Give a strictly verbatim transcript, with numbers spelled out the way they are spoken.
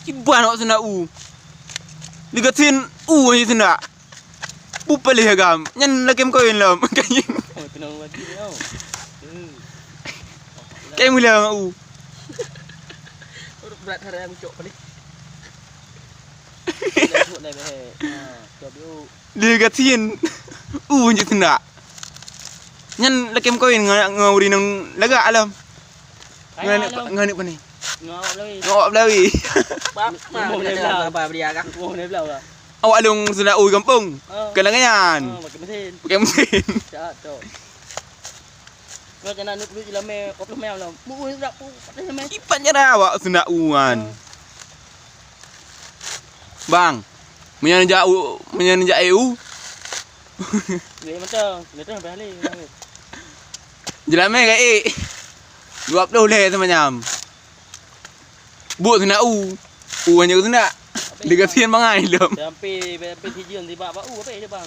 Iban awak seunak u. Digasin u hanya seunak. Bupalih agam. Nyan lakém kawin lom. Kaying. Oh, tenang lagi ni, oh. Hmm. Kaying mulia ngon u. Berat hari yang ucok paling. Dah sebut dah, eh. Ha, tu habis, oh. Digasin. U hanya seunak. Nyan lakém kawin ngon, ngon ureueng inong lagak lom. Ngon aneuk, ngon aneuk pane? Ngon awak Belawi. Ngon awak Belawi. Bak, bak, bak, bak, bak, bak, bak, bak. Awak lôn seunak u gampông. Oh. Keulangan nyan. Oh, pakai mesin. Pakai mesin. Cak, cok. Kau jangan aneuk dulu jelamé, kau belum main lom. Mu, mu, seunak u, patah jelamé. Kiban cara awak seunak u nyan. Oh. Bang, meunyo jak u, meunyo jak e u. Ni macam, ni tu sampai hari. Jelamé ka e. Dua puluh lé teumanyam. Buet seunak u. U hanya seunak. Digasin bangai lom. Sampai, sampai sijil di bak, bak u, apa dia, bang?